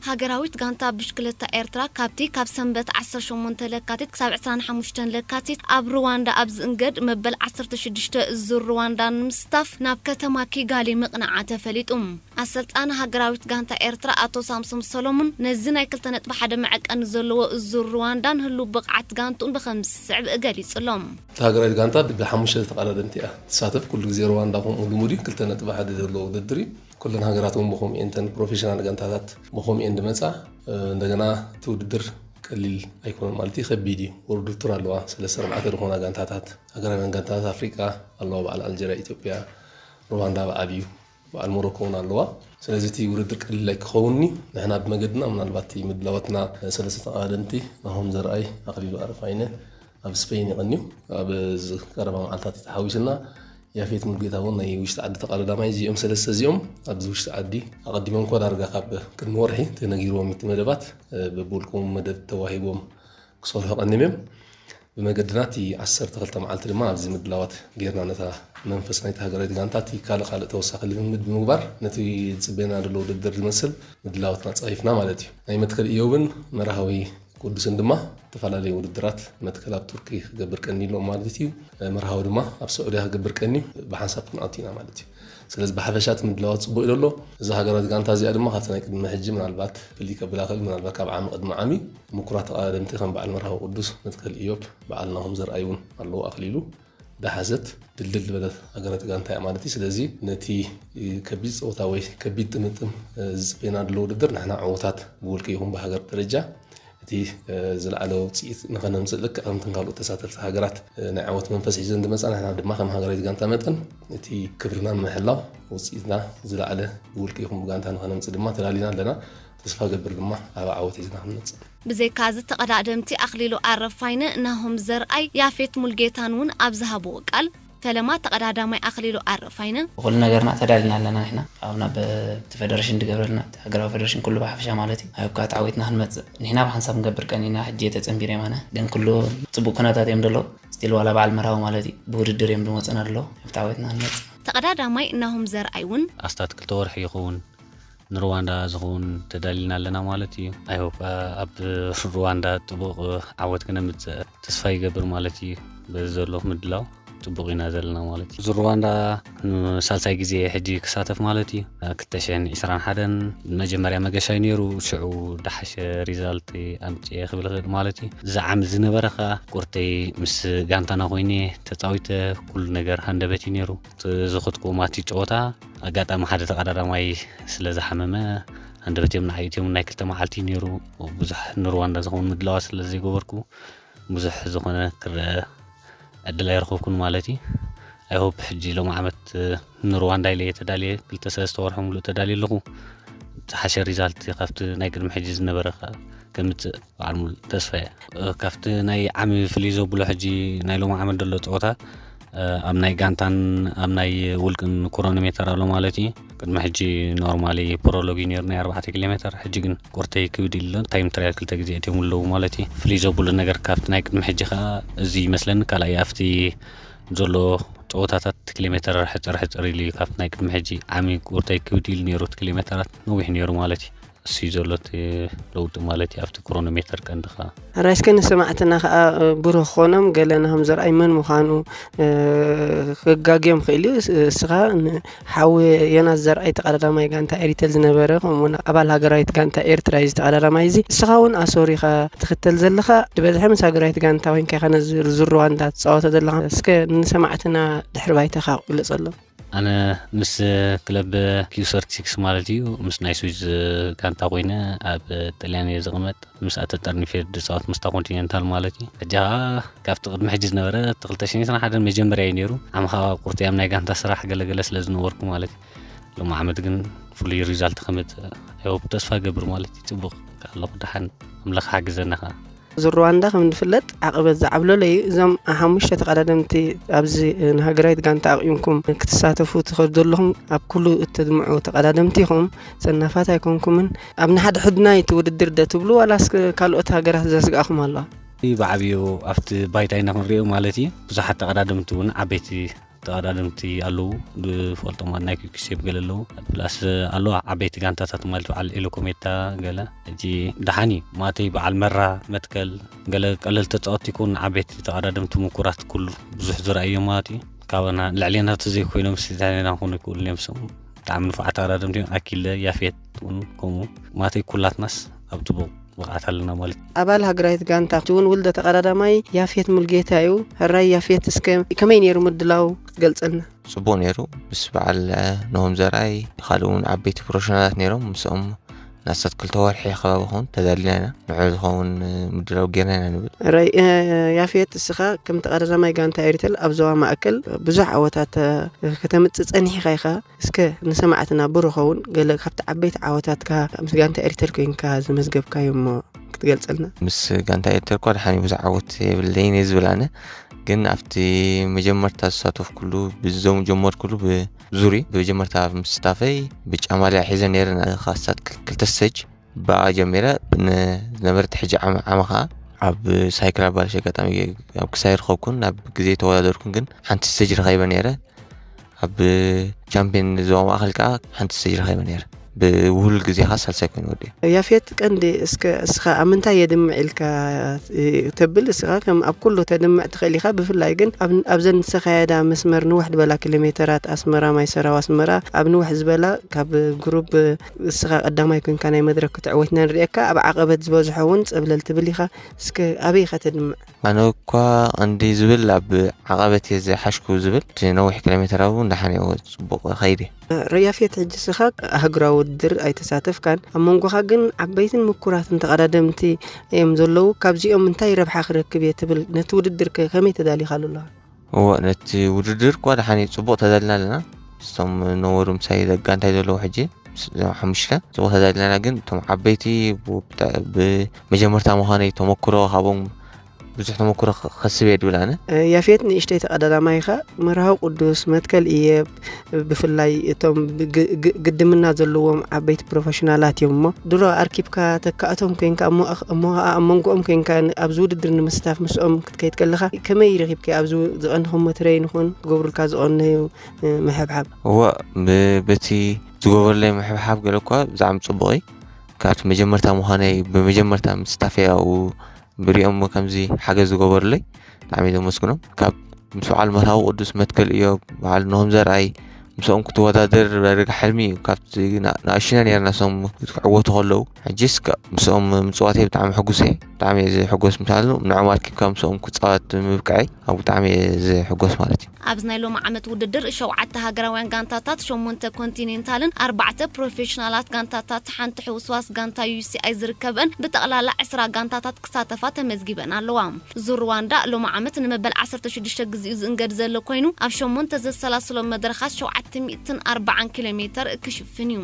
ሃገራዊት ጋንታ ብሽክለታ ኤርትራ ካብቲ ካብ ሰንበት ዓሰርተ ሸሞንተ ለካቲት ክሳብ ዕስራን ሓሙሽተን ለካቲት ኣብ ሩዋንዳ ኣብ ዝእንገድ መበል ዓሰርተ ሽዱሽተ ዙር ሩዋንዳ ንምስታፍ ናብ ከተማ ኪጋሊ ምቕናዓ ተፈሊጡ። ኣሰልጣኒ ሃገራዊት ጋንታ ኤርትራ ኣቶ ሳምሶም ሰሎሙን ነዚ ናይ ክልተ ነጥቢ ሓደ መዐቀኒ ዘለዎ ዙር ሩዋንዳን ህሉው ብቕዓት ጋንትኡን ብኸም ዝስዕብ ገሊጹ ኣሎ። እታ ሃገራዊት ጋንታ ብሓሙሽተ ተቐዳደምቲ እያ ትሳተፍ። ኩሉ ግዜ ሩዋንዳ ከምኡ ልሙድ እዩ። ክልተ ነጥቢ ሓደ ዘለዎ ውድድር እዩ። ኩለን ሃገራት እውን ብኸምኡ እየን፣ እተን ፕሮፌሽናል ጋንታታት ብኸምኡ እየን ዝመጻ። እንደገና እቲ ውድድር ቀሊል ኣይኮነን ማለት እዩ፣ ከቢድ እዩ። ወርልድ ቱር ኣለዋ፣ ሰለስተ ኣርባዕተ ዝኾና ጋንታታት፣ ሃገራውያን ጋንታታት ኣፍሪቃ ኣለዋ፣ በዓል ኣልጀርያ፣ ኢትዮጵያ፣ ሩዋንዳ ብዓብዩ፣ በዓል ሞሮኮ እውን ኣለዋ። ስለዚ እቲ ውድድር ቀሊል ኣይክኸውን እዩ። ንሕና ብመገድና ምናልባት እቲ ምድላዋትና ሰለስተ ተቐዳደምቲ ናሆም ዘርኣይ፣ ኣኽሊሉ ኣረፋይነ ኣብ ስፔን ይቐንዩ። ኣብ እዚ ቀረባ መዓልታት ተሓዊስና ያፌት ሙልጌታ እውን ናይ ውሽጢ ዓዲ ተቐዳዳማይ፣ እዚኦም ሰለስተ እዚኦም ኣብዚ ውሽጢ ዓዲ ኣቐዲሞም እኳ ዳርጋ ካብ ቅድሚ ወርሒ ተነጊርዎም እቲ መደባት፣ እ፣ በብውልቆም መደብ ተዋሂቦም ክሰርሑ ቀኒም እዮም። ብመገድና እቲ ዓሰርተ ክልተ መዓልቲ ድማ ኣብዚ ምድላዋት ጌርና ነታ መንፈስ ናይቲ ሃገራዊት ጋንታ እቲ ካልእ ካልእ ተወሳኺ ልምምድ ብምግባር ነቲ ዝጽበየና ዘሎ ውድድር ዝመስል ምድላዋትና ጸፊፍና ማለት እዩ። ናይ መትከል ኢዮብን መርሃዊ ቅዱስን ድማ ዝተፈላለዩ ውድድራት መትከል ኣብ ቱርኪ ክገብር ቀኒሉ ማለት እዩ። መርሃዊ ድማ ኣብ ስዑድያ ክገብር ቀኒዩ ብሓንሳብ ክንኣቱ ኢና ማለት እዩ። ስለዚ ብሓፈሻ እቲ ምድላዋት ጽቡቕ ኢሉ ኣሎ። እዛ ሃገራዊት ጋንታ እዚኣ ድማ ካብቲ ናይ ቅድሚ ሕጂ ምናልባት ፍልይ ከብላ ክእል፣ ምናልባት ካብ ዓሚ ቅድሚ ዓሚ ምኩራት ተቐዳደምቲ ከም በዓል መርሃዊ ቅዱስ፣ መትከል ኢዮብ፣ በዓል ናሆም ዘርኣይ እውን ኣለዉ፣ ኣኽሊሉ ዳሓዘት ድልድል ዝበለት ሃገራዊት ጋንታ እያ ማለት እዩ። ስለዚ ነቲ ከቢድ ፀወታ ወይ ከቢድ ጥምጥም ዝፅበየና ዘሎ ውድድር ንሕና ዕዉታት ብውልቂ ይኹን ብሃገር ደረጃ እቲ ዝለዓለ ውፅኢት ንኸነምፅእ ልክዕ ከምተን ካልኦት ተሳተፍቲ ሃገራት ናይ ዓወት መንፈስ ሒዘን ዝመፃ፣ ንሕና ድማ ከም ሃገራዊት ጋንታ መጠን እቲ ክብርና ንምሕላው ውፅኢትና ዝለዓለ ብውልቂ ይኹን ብጋንታ ንኸነምፅእ ድማ ተዳሊና ኣለና። ተስፋ ገብር ድማ ኣብ ዓወት ሒዝና ክንመፅእ። ብዘይካዚ ተቐዳደምቲ ኣኽሊሉ ኣረፋይነ፣ ናሆም ዘርኣይ፣ ያፌት ሙልጌታን እውን ኣብ ዝሃብዎ ቃል፣ ፈለማ ተቐዳዳማይ ኣኽሊሉ ኣረፋይነ። ኩሉ ነገርና ተዳሊና ኣለና ንሕና። ኣብና በቲ ፌደሬሽን ዝገብረልና፣ እቲ ሃገራዊ ፌደሬሽን ኩሉ ብሓፈሻ ማለት እዩ። ኣብ ኳ ተዓዊትና ክንመጽእ ንሕና ብሓንሳብ ክንገብር ቀኒና፣ ሕጂ እየ ተጸንቢረ የማነ። ግን ኩሉ ጽቡቕ ኩነታት እዮም ዘለዉ። ስቲል ዋላ በዓል መርሃዊ ማለት እዩ። ብውድድር እዮም ዝመጹና ዘለዉ። ኣብ ተዓዊትና ክንመጽእ። ተቐዳዳማይ ናሆም ዘርኣይ እውን ኣስታት ክልተ ወርሒ ይኸውን ንሩዋንዳ ዝኸውን ተዳሊና ኣለና ማለት እዩ። ኣይ ሆፕ ኣብ ሩዋንዳ ጽቡቕ ዓወት ክነምጽእ ተስፋ ይገብር ማለት እዩ። በዚ ዘሎ ምድላው ጽቡቕ ኢና ዘለና ማለት እዩ። እዚ ሩዋንዳ ንሳልሳይ ግዜ ሕጂ ክሳተፍ ማለት እዩ። ክልተ ሽሕን ዕስራን ሓደን መጀመርያ መገሻ እዩ ነይሩ፣ ሽዑ ደሓሸ ሪዛልት ኣምጽኤ ክብል እኽእል ማለት እዩ። እዚ ዓመት ዝነበረ ኸኣ ቁርተይ ምስ ጋንታና ኮይነ ተጻዊተ፣ ኩሉ ነገር ሃንደበት እዩ ነይሩ። ዝኸድኩዎ ማቲ ጨወታ ኣጋጣሚ ሓደ ተቐዳዳማይ ስለ ዝሓመመ፣ ሃንደበት እዮም ንዓይ እትዮም። ናይ ክልተ መዓልቲ እዩ ነይሩ። ብዙሕ ንሩዋንዳ ዝኸውን ምድላዋት ስለ ዘይገበርኩ፣ ብዙሕ ዝኾነ ክረአ ዕድል ኣይረኸብኩን ማለት እዩ። ኣይ ሆፕ ሕጂ ሎም ዓመት ንሩዋንዳ ኢለ እየ ተዳልየ፣ ክልተ ሰለስተ ወርሒ ሙሉእ ተዳልየ ኣለኹ። ዝሓሸ ሪዛልት ካብቲ ናይ ቅድሚ ሕጂ ዝነበረ ከ-፣ ከምጽእ በዓል ሙሉእ ተስፋ እየ። ካብቲ ናይ ዓሚ ፍልይ ዘብሎ ሕጂ ናይ ሎም ዓመት ዘሎ ጸወታ፣ ኣብ ናይ ጋንታን ኣብ ናይ ውልቅን ክሮኖሜተር ኣሎ ማለት እዩ። ቅድሚ ሕጂ ኖርማሊ ፕሮሎግ እዩ ነይሩ ናይ ኣርባዕተ ኪሎ ሜተር፣ ሕጂ ግን ቁርተይ ክብድ ኢሉ ኣሎ። ታይም ትራያል ክልተ ግዜ እትዮም ኣለዉ ማለት እዩ። ፍልይ ዘብሉ ነገር ካብቲ ናይ ቅድሚ ሕጂ ከኣ እዚ ይመስለኒ። ካልኣይ ኣብቲ ዘሎ ጸወታታት ኪሎ ሜተር ሕጽር ሕጽር ኢሉ እዩ። ካብቲ ናይ ቅድሚ ሕጂ ዓሚ ቁርተይ ክብድ ኢሉ ነይሩ፣ እቲ ኪሎ ሜተራት ነዊሕ ነይሩ ማለት እዩ። እሱ እዩ ዘሎ እቲ ለውጢ ማለት እዩ ኣብቲ ክሮኖሜተር ቀንዲ ከኣ። ሕራይ እስከ ንሰማዕትና ከኣ ብሩህ ክኾኖም፣ ገለ ናሆም ዘርኣይ መን ምዃኑ ክጋግዮም ክእል እዩ። እስ-፣ እስኻ ን-፣ ሓው ዮናስ ዘርኣይ ተቐዳዳማይ ጋንታ ኤሪተል ዝነበረ፣ ከምኡውን ኣባል ሃገራዊት ጋንታ ኤርትራ እዩ እዚ ተቐዳዳማይ እዚ። እስኻ እውን ኣሶር ኢኻ ትኽተል ዘለኻ፣ ዝበዝሐ ምስ ሃገራዊት ጋንታ ኮይንካ ኢኻ ነዚ ዙር ሩዋንዳ ትጻወቶ ዘለኻ። እስከ ንሰማዕትና ድሕሪ ባይታኻ ግለጸሎም። ኣነ ምስ ክለብ ኪው ሰርቲ ሲክስ ማለት እዩ፣ ምስ ናይ ስዊዝ ጋንታ ኮይነ ኣብ ጥልያን እየ ዝቕመጥ። ምስኣ ተጠርኒፈ ዝጻወት ምስታ ኮንቲኔንታል ማለት እዩ። ሕጂ ኸኣ ካብቲ ቅድሚ ሕጂ ዝነበረ እቲ ክልተ ሽሕን ዕስራን ሓደን መጀመርያ እዩ ነይሩ። ዓሚ ኸኣ ቁርተይ ኣብ ናይ ጋንታ ስራሕ ገለገለ ስለ ዝነበርኩ ማለት እዩ። ሎም ዓመት ግን ፍሉይ ሪዛልት ከምጽእ I hope፣ ተስፋ እገብር ማለት እዩ። ጽቡቕ ኣለኹ፣ ደሓን፣ ኣምላኽ ሓግዘና ኸኣ። ዙር ሩዋንዳ ከም ዝፍለጥ ዓቐበት ዝዓብለሎ እዩ። እዞም ሓሙሽተ ተቐዳደምቲ ኣብዚ ንሃገራዊት ጋንታ ኣቕዩምኩም ክትሳተፉ ትኸዱ ዘለኹም ኣብ ኩሉ እተድምዑ ተቐዳደምቲ ኢኹም። ሰናፋት ኣይኮንኩምን። ኣብ ንሓድሕድና እዩ እቲ ውድድር ዶ ትብሉ ዋላስ ካልኦት ሃገራት ዘስግኣኹም ኣለዋ? ብዓብዩ ኣብቲ ባይታ ኢና ክንሪኦ ማለት እዩ። ብዙሓት ተቐዳደምቲ እውን ዓበይቲ ተቐዳደምቲ ኣለዉ፣ ዝፈልጦም ናይ ኩክሴብ ገለ ኣለዉ። ፕላስ ኣለዋ ዓበይቲ ጋንታታት ማለት በዓል ኤሎኮሜታ ገለ። ሕጂ ደሓን እዩ ማተይ በዓል መራ መትከል ገለ ቀለል ተጻወትቲ ይኩን ዓበይቲ ተቐዳደምቲ ምኩራት ኩሉ ብዙሕ ዝረኣዮ ማለት እዩ። ካባና ልዕሌና ተዘይኮይኖም ስታኔና ክኾኑ ይክእሉ እዮም። ብጣዕሚ ንፉዓት ተቐዳደምቲ እዮም። ኣኪለ ያፌት እውን ከምኡ ማተይ ኩላትናስ ኣብ ጽቡቕ ብቕዓት ኣለና ማለት እዩ። ኣባል ሃገራዊት ጋንታ እውን ውልደ ተቐዳዳማይ ያፌት ሙልጌታ እዩ። ሕራይ ያፌት፣ እስከ ከመይ ነይሩ ምድላው ክትገልጸልና? ጽቡቕ ነይሩ። ምስ በዓል፣ እ፣ ነሆም ዘርኣይ ካልእ እውን ዓበይቲ ፕሮፌሽናላት ነይሮም። ምስኦም ናሳት ክልተ ወርሒ ከባቢ ኸውን ተዳሊና ኢና። ንዑ ዝኸውን፣ እ፣ ምድላው ጌርና ኢና ንብል። ሕራይ፣ እ፣ ያፌት፣ እስኻ ከም ተቐዳዳማይ ጋንታ ኤሪተል ኣብ ዞባ ማእከል ብዙሕ ዓወታት፣ እ፣ ከተምጽእ ጸኒሕኻ ኢኻ። እስከ ንሰማዕትና ብሩኸ እውን ገለ ካብቲ ዓበይቲ ዓወታትካ ምስ ጋንታ ኤሪተል ኮይንካ ዝመዝገብካዮ እሞ ክትገልጸልና? ምስ ጋንታ ኤሪተል እኳ ደሓን እዩ፣ ብዙሕ ዓወት የብለይን እየ ዝብል ኣነ። ግን ኣብቲ መጀመርታ ዝሳተፍኩሉ፣ ብዞም ጀመርኩሉ ብዙሪ፣ ብመጀመርታ ምስታፈይ ብጫ ማልያ ሒዘ ነይረ፣ ን-፣ ካስታት ክል-፣ ክልተ ስቴጅ ብኣ ጀሚረ። ን-፣ ዝነበረት ሕጂ ዓመ-፣ ዓመ ኸኣ ኣብ ሳይክል ኣባላሽ ኣጋጣሚ ኣብ ክሳይ ርከብኩን ናብ ግዜ ተወዳደርኩን፣ ግን ሓንቲ ስቴጅ ረኸይበ ነይረ። ኣብ ቻምፒዮን ዞባ ማእከል ከኣ ሓንቲ ስቴጅ ረኸይበ ነይረ። ብውህሉል ግዜ ከኣ ሳልሳይ ኮይኑ ወዲኡ። ያፌት ቀንዲ፣ እስከ እስኻ ኣብ ምንታይ የድምዕ ኢልካ፣ እ፣ ተብል፣ እስኻ ከም ኣብ ኩሉ ተድምዕ ትኽእል ኢኻ፣ ብፍላይ ግን ኣብ፣ ኣብዘን ዝተኻየዳ መስመር ንውሕ ዝበላ ኪሎ ሜተራት ኣስመራ፣ ማይ ሰራው፣ ኣስመራ፣ ኣብ ንውሕ ዝበላ ካብ ግሩፕ እስኻ ቀዳማይ ኮንካ ናይ መድረክ ክትዕወት ኢና ንርእየካ፣ ኣብ ዓቐበት ዝበዝሖ እውን ጸብለል ትብል ኢኻ። እስከ ኣበይ ኢኻ ተድምዕ? ኣነ እኳ ቀንዲ ዝብል ኣብ ዓቐበት እየ ዝሓሽኩ ዝብል፣ እቲ ነዊሕ ኪሎ ሜተር እውን ደሓን እየ፣ ጽቡቕ ከይድ እየ። ረ-፣ ያፌት፣ ሕጂ እስኻ ኣህጉራዊ ውድድር ኣይተሳተፍካን፣ ኣብ መንጎኻ ግን ዓበይትን ምኩራትን ተቐዳደምቲ እዮም ዘለዉ። ካብዚኦም እንታይ ረብሓ ክረክብ እየ ትብል? ነቲ ውድድር ከ ከመይ ተዳሊኻሉ ኣለኻ? እወ፣ ነቲ ውድድር እኳ ደሓን እዩ፣ ጽቡቕ ተዳሊና ኣለና። እቶም ነበሩ ምሳይ ደቂ ጋንታይ ዘለዉ ሕጂ፣ ምስ-፣ እዞም ሓሙሽተ ጽቡቕ ተዳሊና ኣለና፣ ግን እቶም ዓበይቲ ብ-፣ ብመጀመርታ ምዃነይ ተመክሮ ካብኦም ብዙሕ ተመክሮ ክ-፣ ክኸስብ እየ ድብል ኣነ። ያፌት፣ ንእሽተይ ተቐዳዳማይ ኢኻ። መርሃዊ ቅዱስ፣ መትከል እየብ፣ ብፍላይ እቶም ግ-፣ ግ-፣ ግድምና ዘለዎም ዓበይቲ ፕሮፌሽናላት እዮም እሞ፣ ድሮ ኣርኪብካ ተካእቶም ኮይንካ፣ እሞ ኣኽ-፣ እሞ ኸኣ ኣብ መንጎኦም ኮይንካ ን-፣ ኣብዚ ውድድር ንምስታፍ ምስኦም ክትከይድ ከለኻ፣ ከመይ ረኺብካዮ? ኣብዚ ዝቐንኹሞ ትሬን ይኹን ዝገብሩልካ ዝቐነዩ፣ እ፣ ምሕብሓብ? እወ፣ ብ-፣ በቲ ዝገበሩለይ ምሕብሓብ ገለ እኳ ብጣዕሚ ጽቡቕ እዩ። ካብቲ መጀመርታ ምዃነይ፣ ብመጀመርታ ምስታፈይ ኣብኡ ብሪኦም ከምዚ ሓገዝ ዝገበሩለይ ብጣዕሚ እየ ዘመስግኖም። ካብ ምስ በዓል መርሃዊ ቅዱስ መትከል እዮ፣ በዓል ነሆም ዘርኣይ፣ ምስኦም ክትወዳደር ዳርጋ ሕልሚ እዩ። ካብቲ ና-፣ ንኣሽቱና ነርና እሶም ክዕወቱ ከለዉ። ሕጂስ ከ-፣ ምስኦም ምጽዋተይ ብጣዕሚ ሕጉስ እየ። ብጣዕሚ እየ ዝሕጎስ። ምሳሉ ንዕኦም ኣርኪብካ ምስኦም ክጻወት ምብቅዐይ ኣብ ብጣዕሚ እየ ዝሕጎስ ማለት እዩ። ኣብዚ ናይ ሎሚ ዓመት ውድድር ሸውዓተ ሃገራውያን ጋንታታት፣ ሸሞንተ ኮንቲኔንታልን ኣርባዕተ ፕሮፌሽናላት ጋንታታት፣ ሓንቲ ሕውስዋስ ጋንታ ዩ ሲ ኣይ ዝርከበን ብጠቕላላ ዕስራ ጋንታታት ክሳተፋ ተመዝጊበን ኣለዋ። ዙር ሩዋንዳ ሎሚ ዓመት ንመበል ዓሰርተ ሽዱሽተ ግዜኡ ዝእንገድ ዘሎ ኮይኑ፣ ኣብ ሸሞንተ ዘሰላስሎ መድረኻት ሸውዓተ ሚእትን ኣርባዓን ኪሎ ሜተር ክሽፍን እዩ።